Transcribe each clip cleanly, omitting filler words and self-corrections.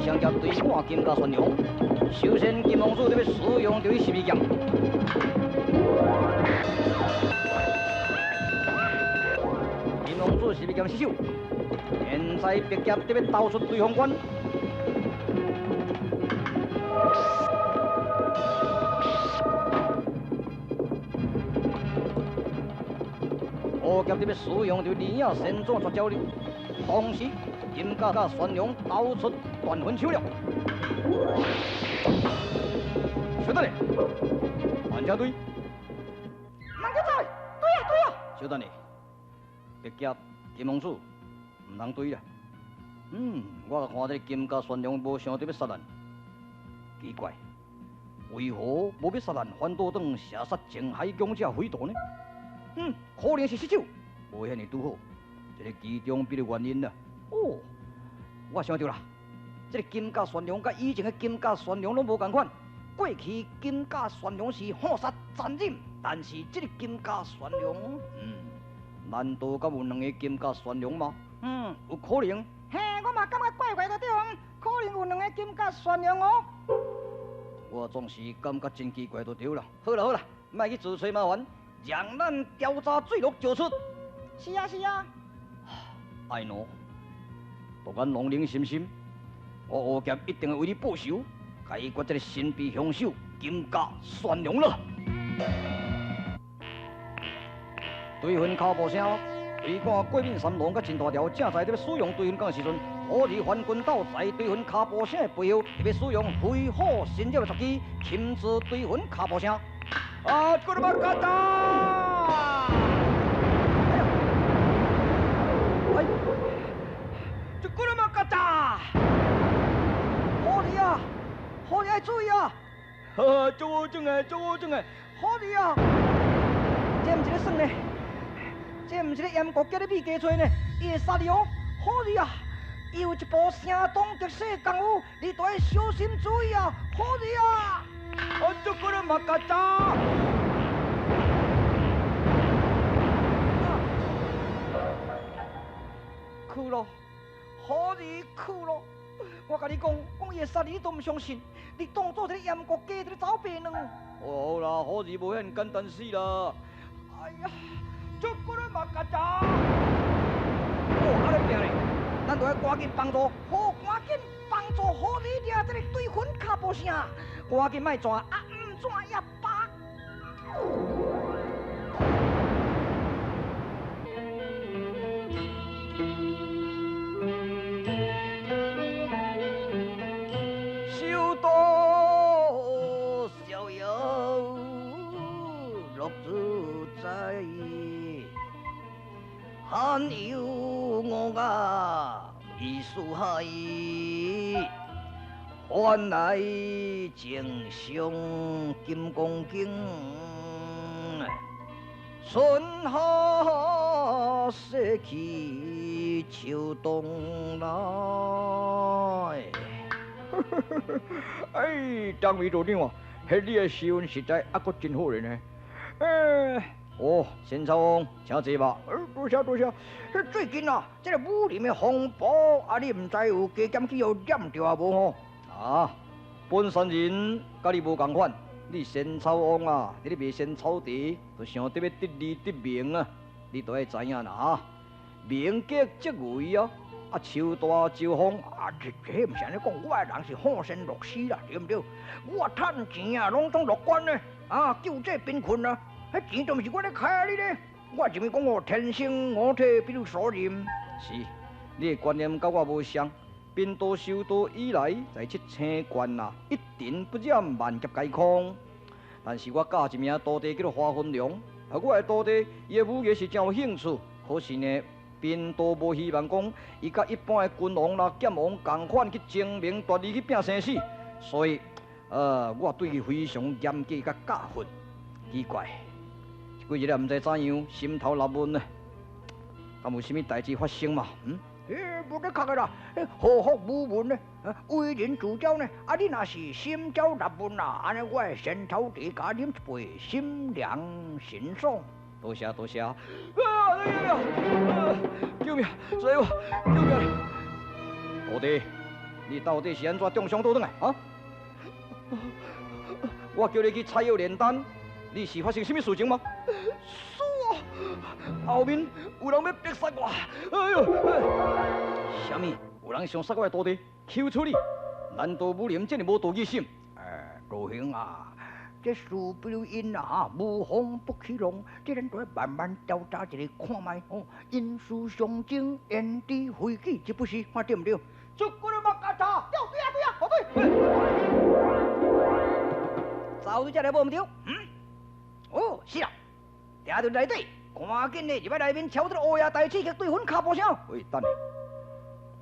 对双剑对看金甲玄龙。首先，金王子得欲使用著伊十二剑。金王子十二剑失手，现在白剑得欲投出对方关。乌剑得欲使用著李影神掌绝招哩，同时金甲甲玄龙投出断魂手了。小等下，慢车队，慢车队，对啊对啊。小等下，白剑金王子毋通对啦。我看这个金甲玄龙无想著欲杀咱，奇怪，为何无欲杀咱，反倒转射杀靖海强者匪徒呢？可能是失手，无遐尔拄好，这个其中必有原因啦。哦，我想著啦，这个金甲玄龙佮以前的金甲玄龙拢无仝款。过去金甲玄龙是好杀残忍，但是这个金甲玄龙，难道敢有两个金甲玄龙吗？有可能。嘿，我嘛感觉怪怪的对方，可能有两个金甲玄龙哦。我总是感觉真奇怪就对啦。好啦好啦，莫去自找麻烦，让咱调查水落石出。是啊是啊。爱奴，独眼龙灵心心，我乌剑一定会为你报仇。解决这个神秘凶手金甲玄龙了。对魂跤步声，对看过敏三郎佮陈大条正在咧使用对魂剑的时阵，忽然翻筋斗在对魂跤步声的背后，特别使用飞虎神鸟的绝技，亲自对魂跤步声。啊，咕噜巴嘎达！哎，这咕噜巴嘎达！好哩啊！好你爱注意啊！呵呵，做我转来，做我转来，好你啊！这毋是咧耍呢，这毋是咧阉国叫咧米鸡吹呢，伊会杀你哦！好你啊！伊有一部声东击西功夫，你都爱小心注意啊！好你啊！我做过了马嘎扎。去咯，好你去咯！我共你讲，讲伊会杀你，你都毋相信。你当作这个阉国鸡伫咧走白卵。好啦，好字无遐尔简单死啦。哎呀，出骨了嘛，曱甴！哦，按呢拼咧，咱就爱赶紧帮助，好，赶紧帮助好你掠这个对魂跤步声，赶紧莫转啊，毋转也罢。罕有五岳一四海，还来情上金刚经，春夏逝去秋冬来。哎，张秘组长啊，彼你的诗文实在犹阁真好咧呢。哦，仙草王，请坐吧。多谢多谢。最近啊，这个武林的风波啊，你毋知有加减去予染著啊无吼？啊，本山人佮你无仝款，你仙草王啊，你咧卖仙草茶，就想得欲得利得名啊，你都爱知影啦哈。名极则危啊，啊树大招风啊，这毋是按呢讲，我的人是好生乐死啦，对毋对？我趁钱啊，拢总乐观呢，啊，救济贫困啊。彼钱都毋是我咧开啊！你咧，我认为讲哦，天生我体必有所任。是，你的观念佮我无相。贫道修道以来，在七星关啊，一尘不染，万劫皆空。但是我教一名徒弟叫做花云龙，啊，我的徒弟伊的武艺是真有兴趣，可是呢，贫道无希望讲伊佮一般的君王啦、剑王仝款去争名夺利去拼生死，所以，我对伊非常严格佮教训。奇怪。几日也毋知怎样，心头纳闷呢，敢有啥物代志发生嘛？无得确的啦，祸福无门呢，为人自招呢。啊，你若是心焦纳闷啦，按呢我的仙草茶共啉一杯，心凉神爽。多谢多谢。啊！哎呀！救命！师傅，救命！徒弟，你到底是按怎中傷倒轉來啊？我叫你去採藥煉丹，你是發生啥物事情嗎？師啊，後面有人欲逼殺我！哎喲，啥物？有人想殺我的徒弟？求處理！難道武林這麼無道義心？哎，道兄啊！這事不有因啊，哈，無風不起浪，這咱都愛慢慢調查一下看覓哦。因事相爭，焉知非己，這不是看對毋對？出骨了嘛，嘎查，對對啊對啊，好對。走對這來無毋對？嗯？哦，是啦，定陣內底，趕緊的入來內面敲這個烏鴉大刺客對魂跤步聲。喂，等下，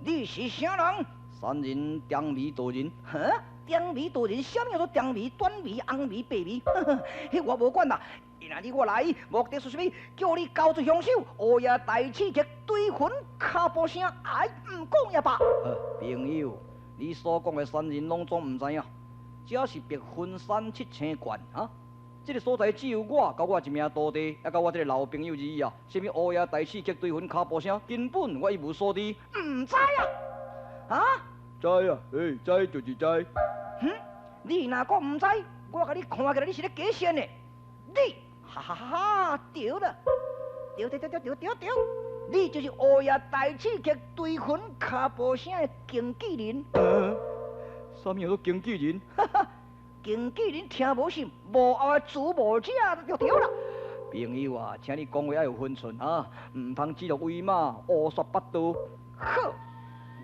你是啥人？山人長眉道人。哈？長眉道人，啥物叫做長眉、短眉、紅眉、白眉？彼我無管啦。今仔日我來，目的是啥物？叫你交出兇手，烏鴉大刺客對魂跤步聲，哎，毋講也罷。朋友，你所講的山人攏總毋知影，這是白雲山七星觀啊！這個所在只有我，佮我一名徒弟，抑佮我這個老朋友而已啊！啥物烏鴉大刺客對魂跤步聲，根本我一無所知。毋知啊？啊？知啊，欸，知就是知。哼，你若講毋知，我共你看起來你是咧假仙的。你，哈哈哈哈，對了，對對對對對對對，你就是烏鴉大刺客對魂跤步聲的經紀人。啥物叫做經紀人？哈哈，經紀人聽無信，幕後的主謀者就對了。朋友啊，請你講話愛有分寸啊，毋通指鹿為馬，胡說八道。好，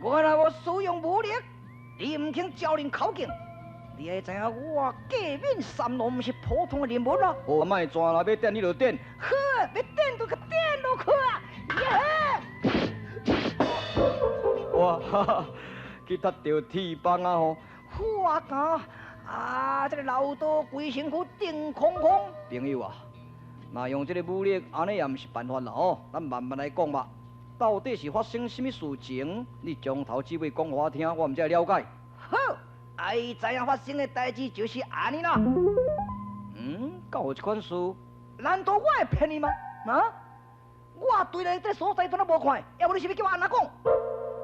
我若無使用武力，你毋肯招認口徑。你愛知影我過敏三郎毋是普通的人物咯。哦，莫轉啦，欲點你就點。好，欲點就共點落去啊！耶！哇哈哈，去踢著鐵枋啊吼！我講啊，這個老道規身軀定空空。朋友啊，若用這個武力，按呢也毋是辦法啦吼。咱慢慢來講吧。到底是發生啥物事情？你從頭至尾講予我聽，我毋才會了解。好。愛知影發生的代誌就是按呢啦。嗯，敢有這款事？難道我會騙你嗎？啊？我對來這所在都無看，猶無你是欲叫我按怎講？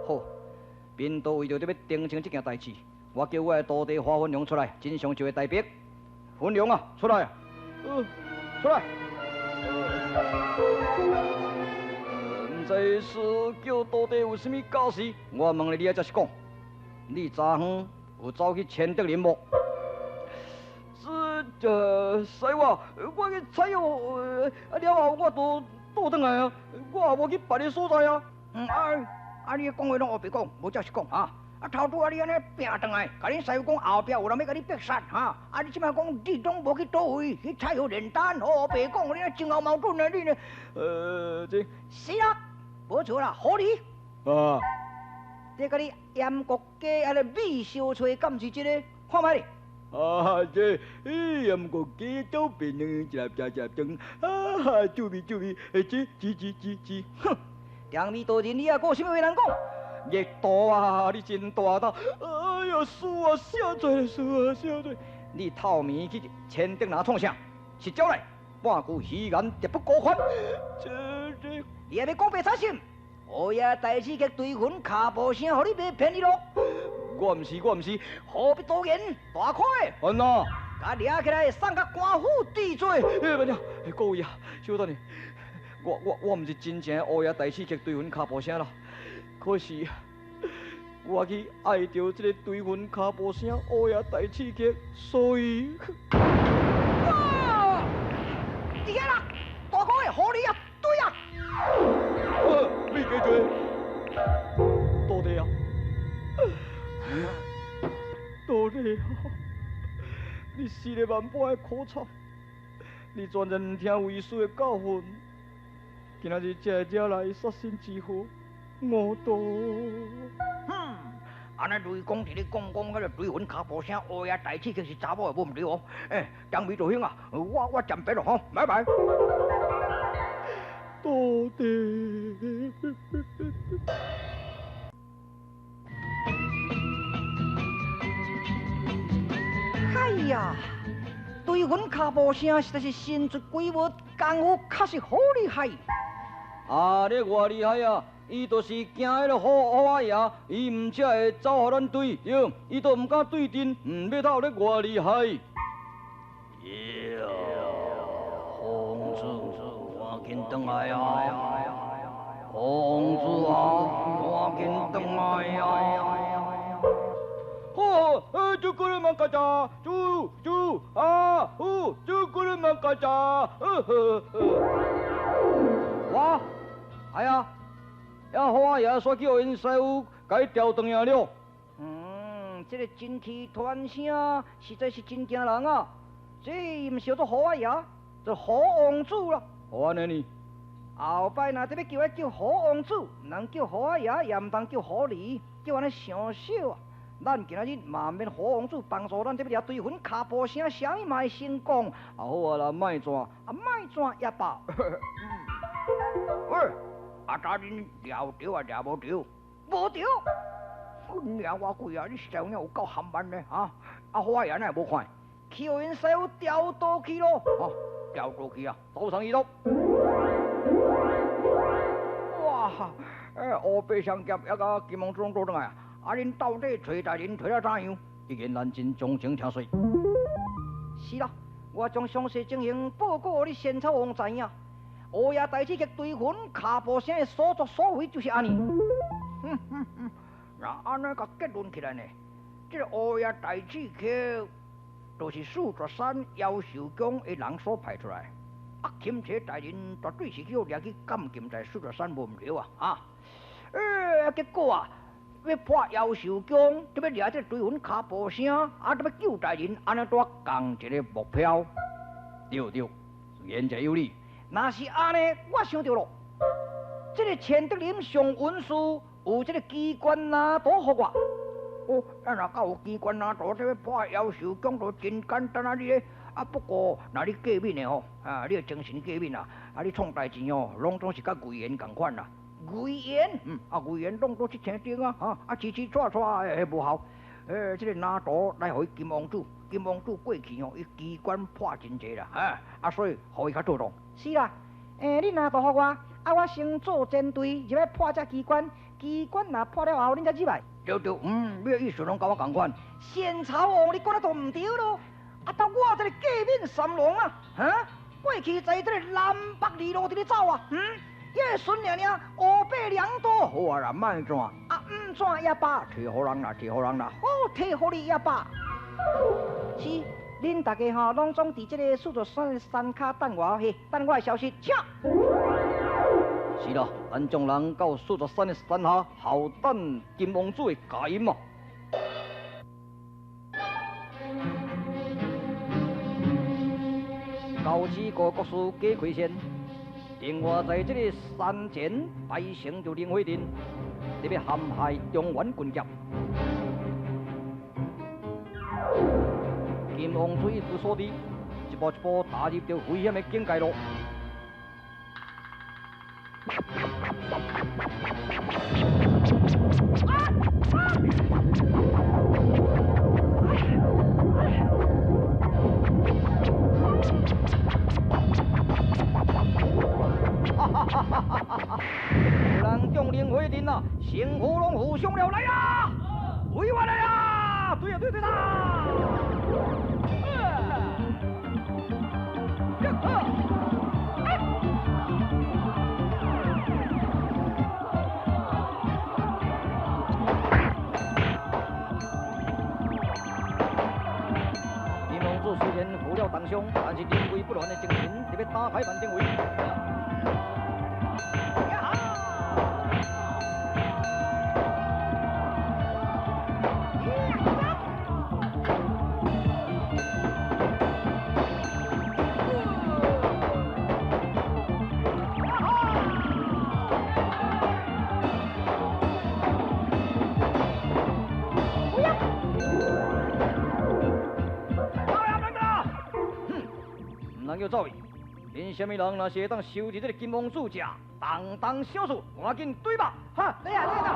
好，貧道為著欲澄清這件代誌，我叫我的徒弟華雲龍出來，真相就會大白。雲龍啊，出來！出來！毋知師叫徒弟有啥物教示？我問你，你愛才是講。你昨昏有走去千德林無？是這師傅，我去採藥，啊了後我就倒轉來啊，我也無去別个所在啊。嗯啊，啊你講話攏烏白講，無照實講啊。啊頭拄仔你按呢拚轉來，共恁師傅講後壁有人欲共你逼殺哈。啊你這擺講你攏無去佗位去採藥煉丹，烏白講，你前後矛盾啊你呢？這是啦，無錯啦，狐狸。啊。這共你鹽國雞按呢米燒炊，敢是這个？看覓咧。啊，這鹽國雞走變兩一粒一粒腸，啊，注意注意，這這這這這，哼！長眉道人，你猶閣有啥物話通講？熱度啊，你真大膽！哎呀，輸啊，小罪，輸啊，小罪！你透暝去千德林創啥？實招來，半句虛言，絕不辜還。這這，你猶欲講白賊心？烏鴉大刺客對魂跤步聲，予你袂騙你囉。我毋是，我毋是，何必多言？大開。按怎？共掠起來，送到官府治罪。欸，慢著，各位啊，小等下，我我我毋是真正烏鴉大刺客對魂跤步聲啦。可是我去愛著這個對魂跤步聲烏鴉大刺客，所以。哇！佇遐啦，大哥的，狐狸啊，對啊。你記住，徒弟啊，徒弟啊，你死得萬般的苦慘，你全然毋聽為師的教訓，今仔日才會惹來殺身之禍，我道。哼，按呢雷公佇咧講講，彼个對魂跤步聲烏鴉大刺客是查某的，無毋對哦。欸，張美道兄啊，我我暫別咯吼，拜拜。徒弟。哎呀，對魂跤步聲實在是神出鬼沒，功夫確實好厲害。啊，你偌厲害啊！伊就是驚彼个虎虎仔爺，伊毋才會走予咱追，對，伊都毋敢對陣，尾頭咧偌厲害。王子，趕緊轉來啊！王子啊，趕緊轉來啊！好，朱古力瑪嘎喳，豬豬啊，呼，朱古力瑪嘎喳，哇，哎呀，遐虎仔爺煞去予𪜶師傅共伊調轉來了。這个真氣團聲實在是真驚人啊！這毋是叫做虎仔爺，就虎王子啦。何按呢呢？後擺若得欲叫，愛叫虎王子，毋通叫虎仔爺，也毋通叫虎兒，叫按呢傷少啊！咱今仔日嘛毋免虎王子幫助咱，得欲掠追魂跤步聲，啥物嘛會成功。啊好啊啦，莫轉，啊莫轉也罷。喂，阿達恁掠著啊，掠無著？無著。你娘我鬼啊！你實在有影有夠含慢呢？哈！啊虎仔爺哪會無看？去予𪜶師傅調倒去咯！哦，調倒去啊！走上一路。哇！烏白相劍抑佮金王子攏倒轉來啊！啊，恁到底揣大人揣了怎樣？一言難盡，將情聽說。是啦，我將詳細情形報告予你仙草王知影。烏夜大刺客追魂跤步聲的所作所為就是按呢。哼哼哼，若按呢共結論起來呢？這个烏夜大刺客，就是四絕山妖獸宮的人所派出來。啊，钦差大人絕對是去予掠去監禁在四絕山，無毋對啊！啊，結果啊，欲破妖獸宮，得欲掠這个追魂跤步聲，啊，得欲救大人，按呢拄仝一个目標。對對，言者有理。若是按呢，我想著囉，這个錢德林上文書有這个機關拿圖予我。哦，啊若敢有機關拿圖，這欲破妖獸宮就真簡單啊！你咧，啊不過若你過敏的吼，啊你的精神過敏啊，啊你創代誌吼，攏總是佮預言仝款啦。預言，啊預言攏總是青燈啊，哈，啊吱吱掣掣的，無效。這个拿圖來予伊金王子，金王子過去吼，伊機關破真濟啦，哈，啊所以予伊較做動。是啦，你拿圖予我，啊我先做前隊入來破這機關，機關若破了後，恁才入來。對對，你的意思攏佮我仝款。仙草王，你講得都毋對囉。啊，當我這个過敏三郎啊，哈，過去在這个南北二路佇咧走啊，伊个孙娘娘烏白良多，好啊啦，莫轉，啊毋轉也罷，提予人啦，提予人啦，好提予你也罷。是，恁大家吼攏總佇這个四座山的山跤等我，嘿，等我的消息，請。是啦，咱眾人到四座山的山下，候等金王子的佳音啊。高知国国师贾奎先，另外在这个山前摆成就灵火阵，特别陷害中原军舰。金王子一无所知，一步一步踏入著危险的境界路。有人中灵火阵啊，成虎拢负伤了，来啊！围我来啊！对啊对对啦！金王子虽然负了重伤，但是临危不乱的精神，特别打开万定位。叫走去，恁啥物人若是会当收伫这个金王子这，当当小事，赶紧对吧！哈，来啊来啊！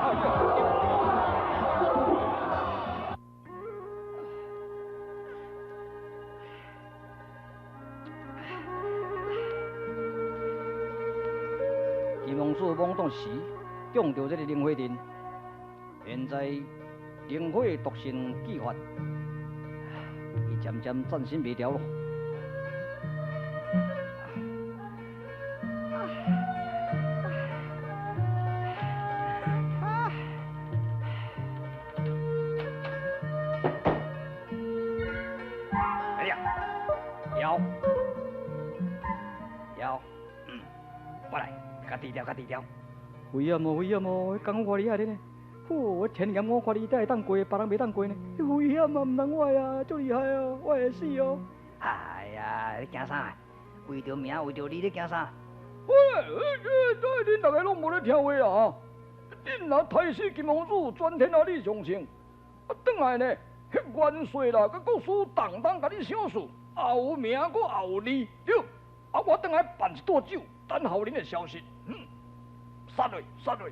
金王子懵懂时，中著這个靈火陣。現在靈火毒性激發，伊漸漸戰勝袂牢咯。哎呀，枵枵，我來，較低調，較低調。危險哦，危險哦！講我厲害呢？呼，我天眼我看你才會當過，別人袂當過呢。危險啊，毋通我啊，足厲害哦，我會死哦。哎呀，你驚啥？為著名，為著利，你驚啥？喂，恁逐个攏無咧聽話啊！恁若刣死金王子，全天下你上勝。啊，轉來呢，彼元帥啦，佮國師當當共你賞賜，也有名，閣也有利，對。啊，我轉來辦一桌酒，等候恁的消息。殺落，殺落。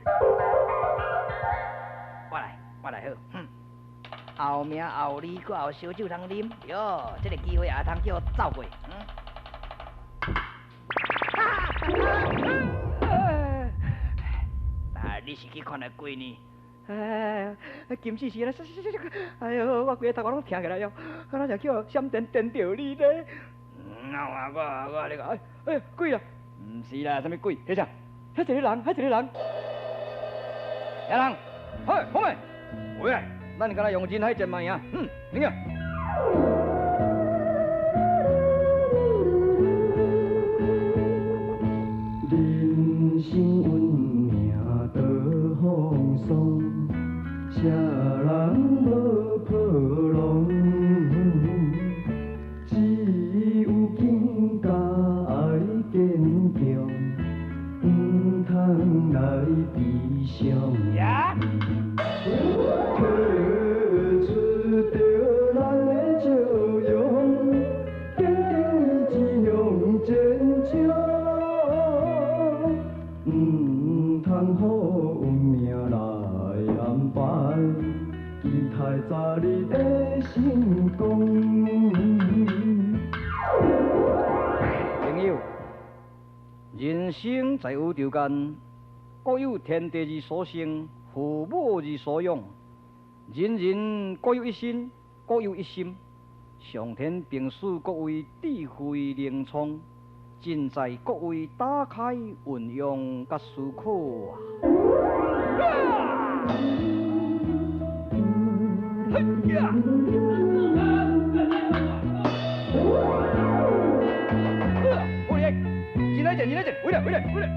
我來，我來好。後名後利，閣有燒酒通啉，喲，這個機會也通叫我走過。啊，你是去看來鬼呢？哎，金絲絲來，哎喲，我規个頭殼攏疼起來喲，敢若是叫閃電電著你咧。啊，我我你講，哎，鬼啦，毋是啦，啥物鬼？彼啥？彼一个人，彼一个人，遐人，嘿，好未？回來，咱敢若用人海戰嘛贏，你看。人生運命多風霜，啥人無破浪？只有更加愛堅強，毋通來悲傷。提出著咱的笑容，堅定意志向前衝，毋通予運命來安排，期待早日的成功。朋友，人生在宇宙間，各有天地之所生，父母之所養。人人各有一身，各有一心。上天並賜各位智慧靈聰，盡在各位打開運用佮思考啊！回來，進來進，進來進，回來回來回來。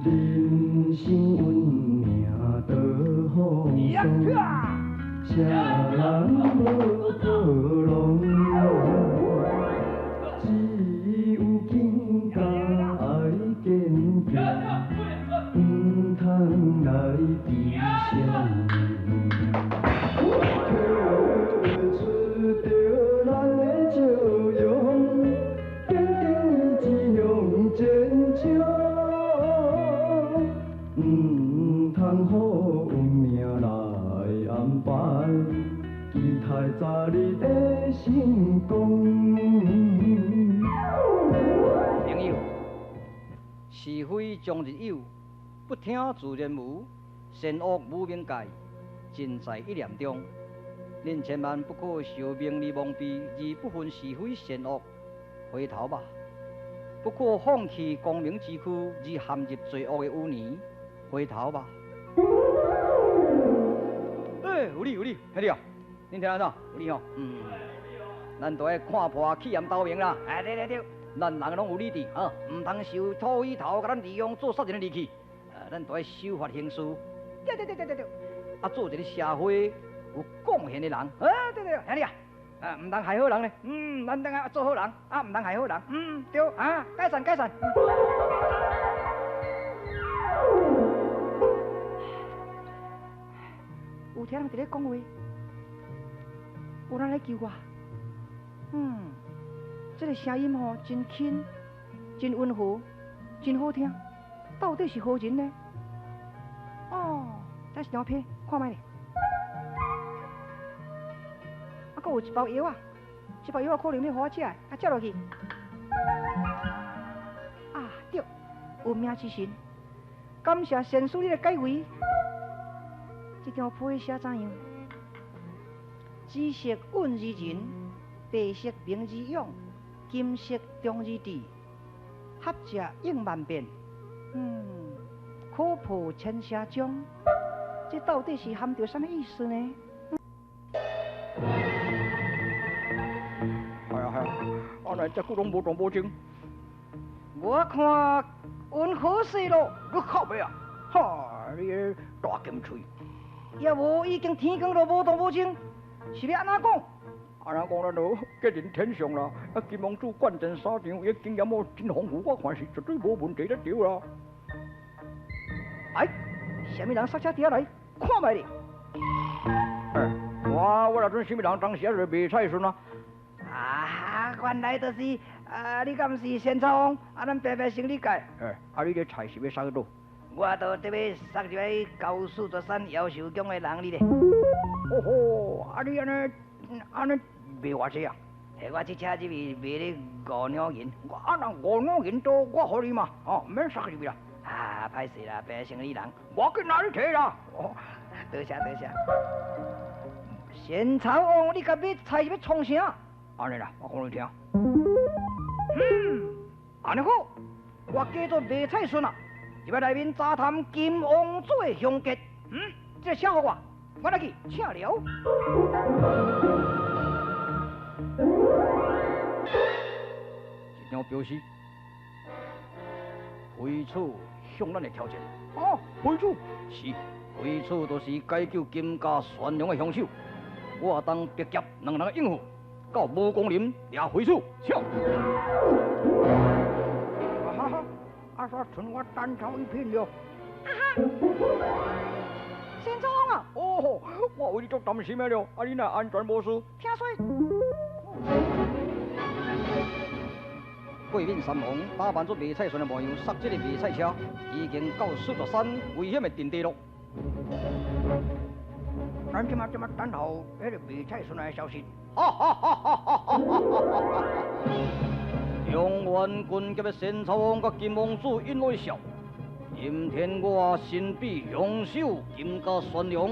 人生運命多風霜，啥人無破浪？只有更加愛堅強，毋通來悲傷。提出著咱的笑容，堅定意志向前衝，毋通予運命來安排，期待早日的成功。朋友，是非終日有，不聽自然無，善惡無邊界，盡在一念中。恁千萬不可受名利蒙蔽，而不分是非善惡。回頭吧，不可放棄光明之軀，而陷入罪惡的污泥。回頭吧。欸，有理有理，兄弟啊，恁聽按怎？有理吼，咱都愛看破棄暗投明啦。哎，對對對，咱人攏有理智，吼，毋通受土匪頭共咱利用做殺人的利器。咱都愛守法行事。對對對對對對，啊，做一個社會有貢獻的人。啊，對對，兄弟啊，啊，毋通害好人咧。咱當愛做好人，啊，毋通害好人。對，啊，解散解散。有聽人佇咧講話，有人來救我。這個聲音吼真輕，真溫和，真好聽。到底是何人呢？哦，這是張批，看覓咧。啊，閣有一包藥啊，這包藥啊可能欲予我食的，啊，食落去。有名之神，感謝仙師你的解圍。這張批寫怎樣？紫色蘊而仁，白色明而勇，金色中而智，合者應萬變。可破千邪障。這到底是含著啥物意思呢？係啊係啊，啊來這久攏無動無靜。我看運好勢咯，你靠欲啊？哈！你个大金喙，也無已經天光都無動無靜，是欲按怎講？按怎講咱都吉人天相啦！啊，金王子慣戰沙場，伊經驗哦真豐富，我看是絕對無問題才對啦。哎，啥物人剎車佇遐來？看覓咧！哎，我若準啥物人當時啊就賣菜孫啊！啊，原來就是啊，你敢毋是仙草王？啊，咱白白先理解。哎，啊，你這菜是欲送去佗？我都得欲送入去高四座山妖獸宮的人哩咧。哦吼，啊你按呢按呢賣偌濟啊？嘿，我這車入去賣咧五兩銀。啊，若五兩銀多，我予你嘛，哦，毋免送入去啦。啊，歹勢啦，白生理人。我去拿你提啦。哦，多謝多謝。仙草王，你共買菜是欲創啥？按呢啦，我講你聽。按呢好，我叫做賣菜孫啊，入來內面查探金王子的凶吉。這個車予我，我來去請了。這張表示，妃子向咱的挑戰。哦，妃子是妃子，就是解救金家懸梁的兇手。我當白俠兩人應付，到武功林掠妃子，請。啊哈哈！阿煞剩我單挑一片了。啊哈！仙草王啊！哦，我為你足擔心的了。啊，你若安全無事？聽說。過敏三王打扮做賣菜孫的模樣，剎這個賣菜車，已經到獅子山危險的陣地咯。咱這馬這馬等候彼個賣菜孫的消息。哈哈哈哈哈哈哈！中原軍甲仙草王佮金王子引來笑，今天我身邊兇手金甲懸梁，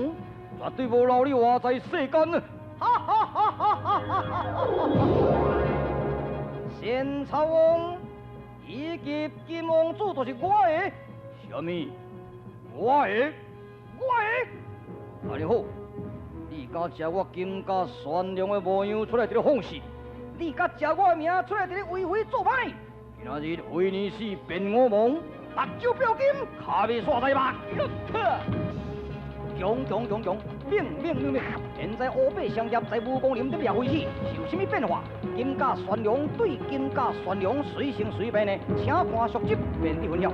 絕對無留你活在世間。哈哈哈哈哈哈！仙草王以及金王子都是我的，啥物？我的，我的。按呢好，你敢食我金甲懸梁的模樣出來佇咧放肆？你敢食我的名出來佇咧為非作歹？今仔日非你死便我亡，目睭標金，跤尾煞在目。強強強強，猛猛猛猛！現在烏白相協在武功林頂掠妃子，是有啥物變化？金甲懸梁對金甲懸梁隨成隨變呢？請看續集，免得分曉。